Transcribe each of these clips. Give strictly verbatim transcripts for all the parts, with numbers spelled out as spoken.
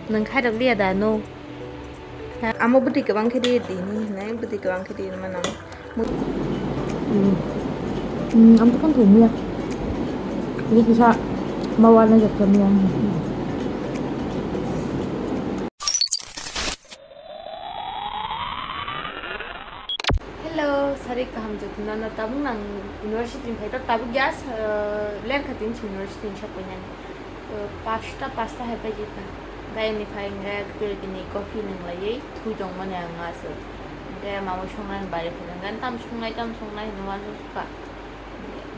Nwng khairok liya da, no? Ha, amo bwtwi kwbang khe di, di hinwi hinwi bwtwi kwbang khe di mano. Hmm. Hmm, ang bukan thumia. Ini bisa mawa na jak kami yang. Hello, sari kaham jotuna na tabuk nang university ni phaito tabuk gas, eh, ler khatin si university ni sapoinani. Eh, pasta, pasta hai pai jita. Gaya ni phai nge kiri kini coffee nang lai thui tong mani ang aso. Gaya mama songnai bari phai nang tam songnai, tam songnai hinwi uansuk kha.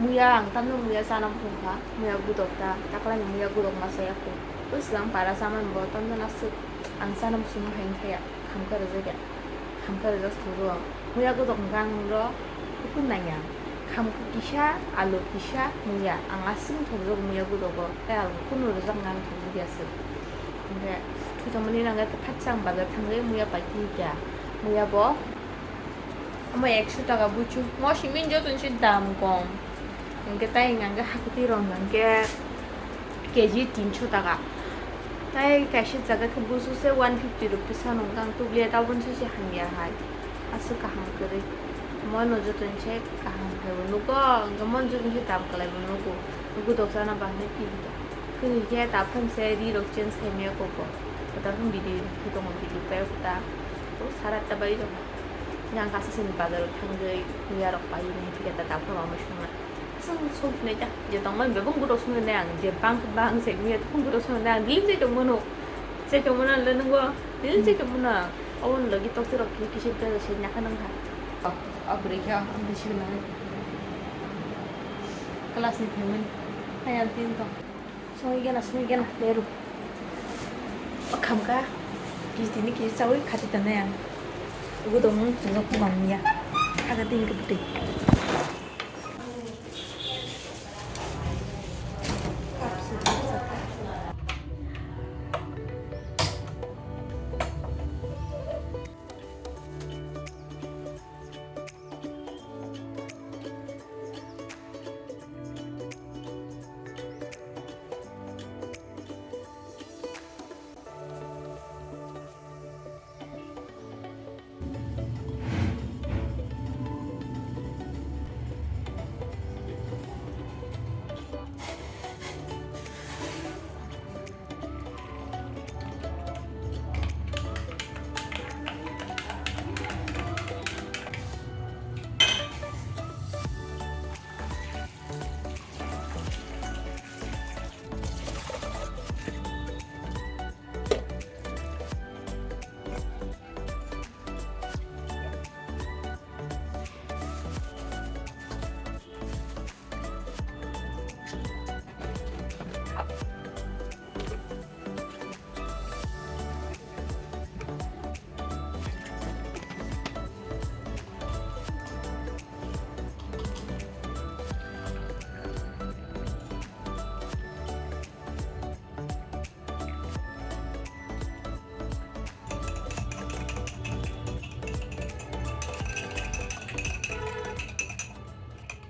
Muya ang tamno muya chana muchung kha, muya gudok ta, taklai ni muya gudok ma saya kho. Bwswk ang para chamani bo tamno naswk ang chana muchung hai khe ya, khamkha rwjak ya, khamkha rwjak thwgo ang. Muya gudok hwnkha ang nungro hukun nangya, khamkha kisa, alu kisa, muya ang aswk thokjak muya gudogo, tei alu kunu rwjak ang thokjak ya swk. Hwnkhe thwitongmani nangya tei phatsa ang bazar thangwi muya paikhe hikya, muya bo. Omo ekso taka buchu. Mo simin joto ni se dam kom. Hingke tai hingke hakhe twi rok hingke K G tinso taka. Tai kaisa jaga khe buchu se one fifty rupees ano hingke ang tubliya tabon se se hamya hai. Aswk kaham kwrwi. Mo no joto ni se kaham khai bo nugo. Hingke mo joto ni se dam kwlai bo nugo. Nugo doksana bahai twi hingke. Kwrwi khe taphang se ri rok change khai maya koko. Taphang video khe tongo video paiyok ta. O sara ta bai rok. Yang kasa sini bazar o thangwi muya rok paiyok ni ticket ta taphang rok ama songna. Aswk sok nai ta. Je tongmani bebak guro songna nai ang. Je bang bang se muya taphang guro songna nai ang. Dilim je tongmano. Je tongmano le nungo. Dilim je tongmano. Oboni logi tokti rok khe kisa ta se nyakha nang kha. Abri khe ang bisi nang. Class ni phaimani. Ayang tin tong. Songwi gana, songwi gana, leru. O khamka, kis tini kis chawi khati tongnai ang. Ugo dong, chwngno kumang ya. Haga tin ke bwtwi.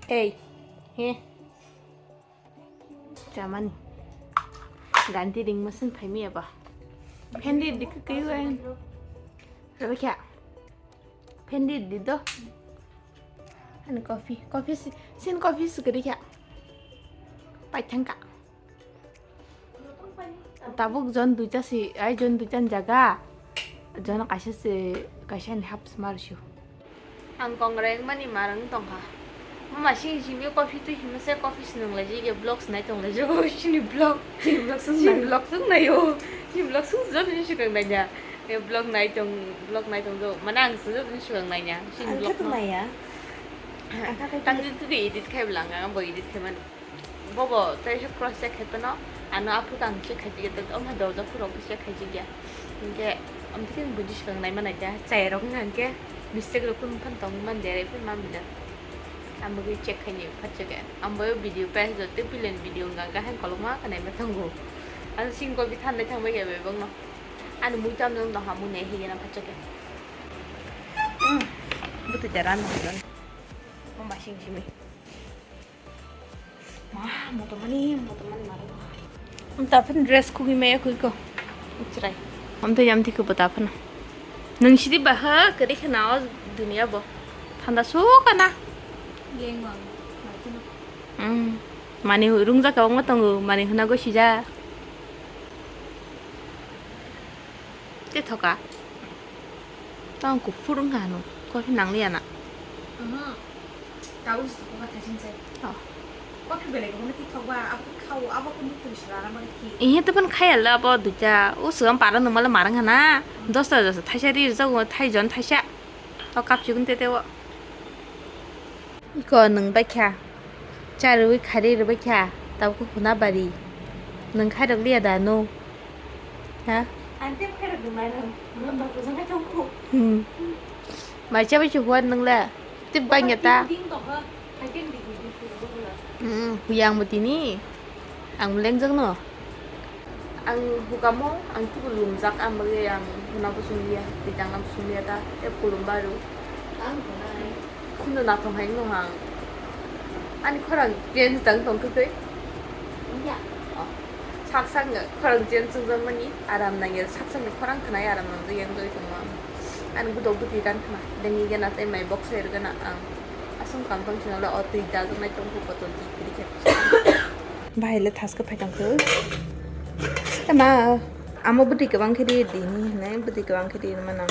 Ei, he. Chamani. Ganti ring masin phaimi aba. Phendi dik kaiwa. Rabakya. Phendi dido. Ani coffee. Coffee si, sin coffee si gari kya. Pai thangka. Tabuk jon duita si, ai jon duita ni jaga. Jon kaisa si, kaisa ni hap smar shu. Ang kongrai wngmani marwng tongkha. Mama sing simi coffee twi himse coffee swnung lai jige vlog snai tong lai jago sini vlog. Sini vlog sung sini nai. Vlog sung naio. Sini vlog sung jor ni swkang nanya. E vlog nai tong, vlog nai tong do. Mana ang sung jor ni swkang nanya. Sini ang vlog khe no. Tong naya. Ang kha khai tang tong. Din tu edit khai blang ang bo edit khai man. Bobo tei se cross check khai pano, ano aphuru ang check khai jigya, tei omo dorja phuru khe check khai jigya. Hinkhe amtwkhe buji swkang naima naikha, chayarok wngkha hinkhe mistake rok phano tong man, jerai phano man bida. Amogwi check khaini phatchakhe, ambo video pass do tei pileni video wngkha, hang kolokma khe naima tongo. Ano singko bi thanai thangbai khe bebakno. Ani mui tamjak tongkha, mui nai higena phatchakhe. Bwtwi da ran higena. Mama sing simi. Ma, motomani, motomani maro. Tapin dress kugi maya kuiko. Chwrai. Amtwi amtwi khe bwta phano. Nwng sidi baha kwrwi kheno o duniya bo. Thanda sukana. Lengwang. Mm. Mani rungjak kwbangma tongo, mani hwna gosija. Te thoka. Tang kuphur wngkha hano. Coffee nangliya na. Oho. Tau se thokma thaiching chai. Oh. Coffee belai kwbangma thik thokba, abo khe khao, abo khe mukhung sila na mare thik. Ihe to phan khaya la abo duita. O swam para no mala marang hana. Dosta dosta thaisa ri rwjago, thaijon thaisa. O cup chikon tete o. Iko nwng baikha. Charwi kharwi rwbaikha. Tabuk huna bari. Nwng khairok liya da no? Ha? Ang tei khairok rwmai rang. Ramba bujana tongkho. Hmm. Mai chabai se huat nwng le. Tip bai ngeta. Ding ding tongkha. Hai ding ding ding ding ding ding. Hmm, huyang bo tini. Ang lengjak no. Ang hukamo, ang tubu lumjak, ang bagwi ang huna bo sung liya, twi tangna bo sung liya ta, tei kulum baru. Ang huna hai. Khunu nathong hai no hang. Ani khorang change tang tong kwtwi. Ya. Oh. Sak sak no khorang change sung jang mani, aram nangya, sak sak no khorang khnai aram nang jang yang doi tong ma. Ani budok bwtwi kan khna, dengi gana tei mai box hai rwgana ang. Aswng kam tong chwng le o twi dajak nai tong kho botol di kiri khe. Bahai le thaske phai tong kho. Ema, amo bwtwi kwbang khe ri di ni hwnwi, bwtwi kwbang khe ri ma nang.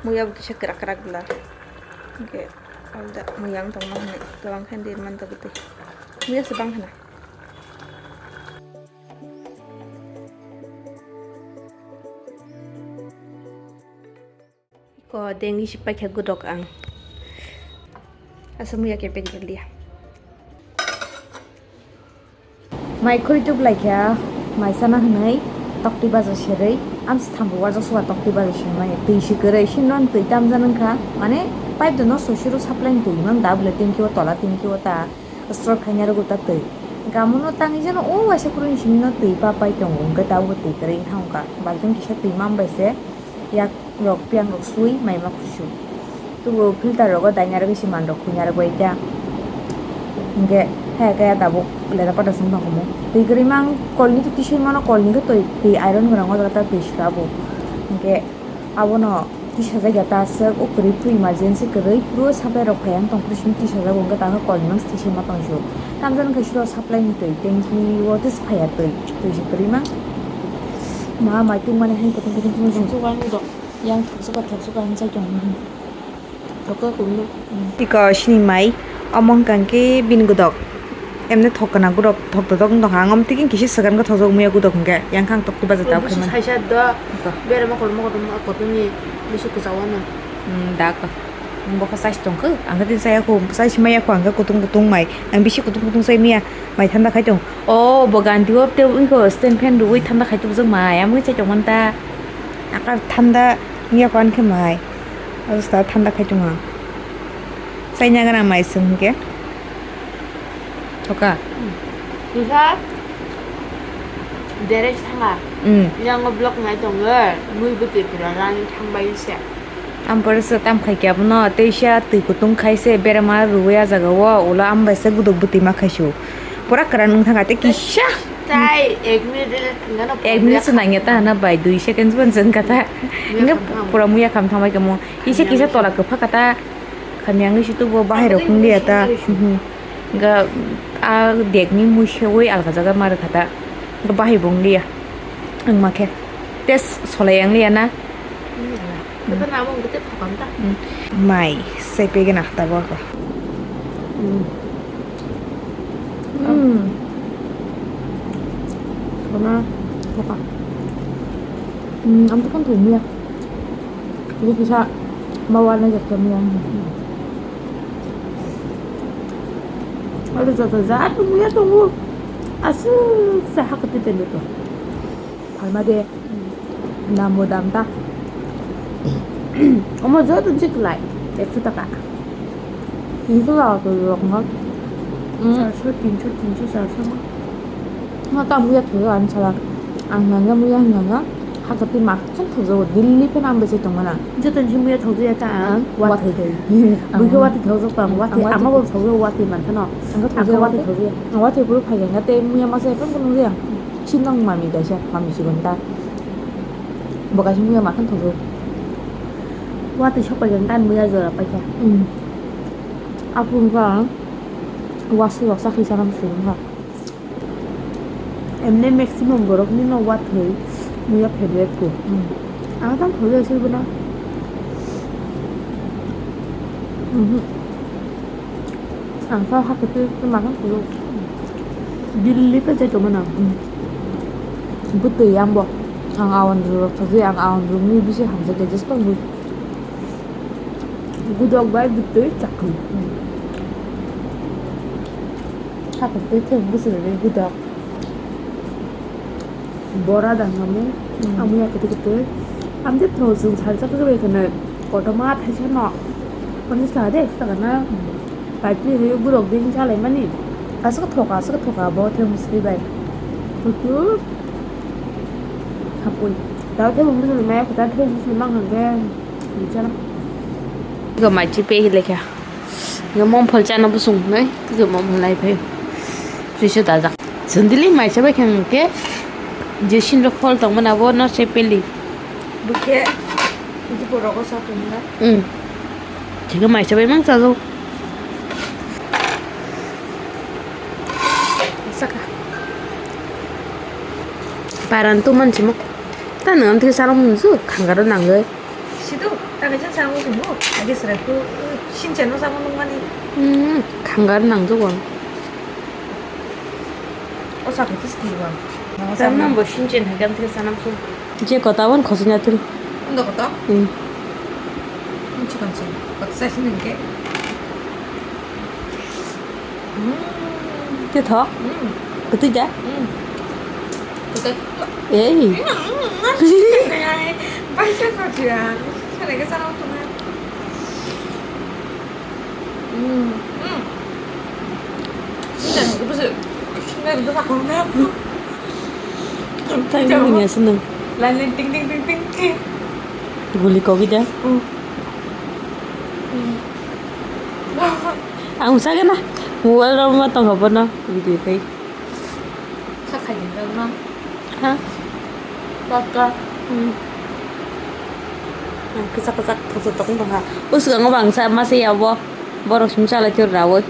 Muya bo kisa kwrak kwrak bwla. Hwnkhe alda muya wng tong ma hwnwi kwbang khe ri man ta bwtwi. Muya se bang khna. Ko dengwi si paikha gudok ang. Asa muya kepeng kelia. Mai khuri tuk laikha, mai sana hwnwi tokti baja serwi, amsi thambo waja suwa tokti baja serwi, twi si kwrwi, si non twi tamjani wngkha, mane pipe dono sosiro supply ni twi mang da bwle tanki o tola tanki o ta. Store khaina rwgo ta twi. Hwnkhe amono tangwi jano o waisa kwrwini simi no twi pa pai tongo, hwnkhe tabukhe twi kwrwi wngkha hwnka. Balting kisa twi man bai se yak rok, piyang rok sui mai ma khusu. Tubo filter rogo daina rwgwi se man rok khuina rwgwi ta. Hwnkhe haya khe tabuk leda pada song tong khumu. Twi kwrwi mang kol ni twi tisai mano, kol ni khe twi, twi iron gwnang o jaga ta twi sra bo. Hwnkhe Abono tisajak ya ta aswk, o kwrwi phuru emergency kwrwi phuru supply rok phai ang tong phuru simi tisajak bo, hwnkhe tangkhe kol ni mangsi tisai ma tong sio. Tamjani khe siro supply ni twi tanki o tei phai ya twi, twi se kwrwi mang. Ma mai tungmani hai kutung kutung kutung kutung. Thoksuka ni dok, yang thoksuka thoksuka hinwi chai tong. Thoksuka kumno. Iko sini mai, omo hwnkha khe bini gudok. Emne thok kana gudok, thok dodok wng tongkha. Ang omo twi kisa swkang khe thokjak muya gudok hwnkhe. Yang khe ang tok twi baja ta. Busu khaimani. Saisa do. Iko. Berama kolma kotorma kotorni busu kwchao no. Hmm, da ko. Ang bokha chais tongkha. Ang khe chaya kho, chais maya kho, ang khe kutung kutung mai. Ang bisi kutung kutung chai maya. Mai thanda khai tong. O bo ganti o tei wngkho stand fan rwui thanda khai tubujak mai. Amoni chai tongmani ta. Akar thanda wngya kho ani khe mai. Osta thanda khai tongo. Chaina gana mai swng hwnkhe. Thoka. Kisa. Derek thanga. Hmm. Yango block nai tongo. Mui bwtwi pura rani thangbai se. Ang pore se tam khai khe abono teisa twi kutung khai se berama rwui ah jaga o ulo ang bai se guduk bwtwi ma khai su. Pura kwran wng thang kha tei kisa. Tai ek minute rele thwngano. Ek minute se nangya ta hana bai dui second se ban jeng kata. Muya khamthang. Pura muya khamthang bai kamo. Kisa kisa tola kwpha kata. Khamyang wngwi se tubo bahai rok wng liya ta. Ang khe wngkha. Hwnkhe a dek ni mui seui alka jaga ma rwkha ta. Hwnkhe bahai bo wng liya. Wng ma khe. Tei solai yang liya na. Wng ya. Kata na bo wng khe tei thokam ta. Mai sai pegena tabuk. Kono thokam. Ang tokon thok muya. Ini kisa bawa na jak kami yang. Ada jatuh jatuh muya tunggu. Asu sahak ketipen itu. Phalma de namo dam ta. Omo joto jik lai ekso taka. Tinso taka to rok no. Charso, tinso, tinso, charso. Ma ta muya thoyo ani sala. Ang nangya muya nangya. Hakati mak chang thojo Delhi phe nang bese tongmana. Joto ni muya thojo ya ta ang. Wathai thai. Buikhe wathai thojo ta ang wathai. Ama bo thojo wathai man khano. Ang wathai thojo. Wathai puru phai ya te muya ma se pun pun ya. Sinong mami kaisa, mami sigon ta. Bo kaisa muya ma khe thangwi. Watwi sok paikha, gan muya jora paikha. Hmm. Aphuru wngkha ang waswi rok chakri chana muchung wngkha. Emne maximum borok nino watwi muya favorite ko. Hmm. Ang tang thangwi aswk bono. Mhm. Ang kha hakhe twi twi ma khe phuru. Delhi phai jai tongmani ang. Bwtwi ang bo. Ang awan rok thagwi ang awan rok ni bisi hamjakya just tongwi. Gudok bai bwtwi chakri. Hakhe twi thwng bwswk ni gudok. Bora dang amo, hmm, amo ya kete kete. Am je thong sung sari saka bai kene kotorma thaisa no. Am je sa de saka na. Pai pi ri gurok ding chalai mani. Aswk thoka, aswk thoka bo thwng sri bai. Kutu. Hapui. Tao thwng sri mai kota thwng sri mang hangke. Bichara. Go mai chi pe hi lekha. Yo mom phol chana busung nai, yo mom phol nai phai. Swiso dajak. Sundili mai chabai khang ke. Je sin rok phol tong mana bo no se peli. Buke, idu poro ko sa tong na. Hmm. Thik mai chabai mang chajo. Saka. Paran tu man chimo. Ta nang thik salam munju khangaro nangoi. Sido, ta kaisa samo tongo. Age sraiku, sincheno samo nungmani. Hmm, khangar nangjago ang. O sakha khe skibo ang. Tam nang bo sinchen hai kam thik sanam sung. Je kota wan khosina tun. Undo kota? Hmm. Chikon chikon. Kota sai sini ke. Tei thok? Kwtwi da? Ei. Tei wngya se nwng. Guli kogi da? Ang sagana mobile rok ma tongkha bono video khai. Kha khai din rok no. Ha? Kaka. Hmm. Ang kisa kisa thotho tong tongkha. Uskango bangsa masa yabo. Borok sum chalai thur rawoi.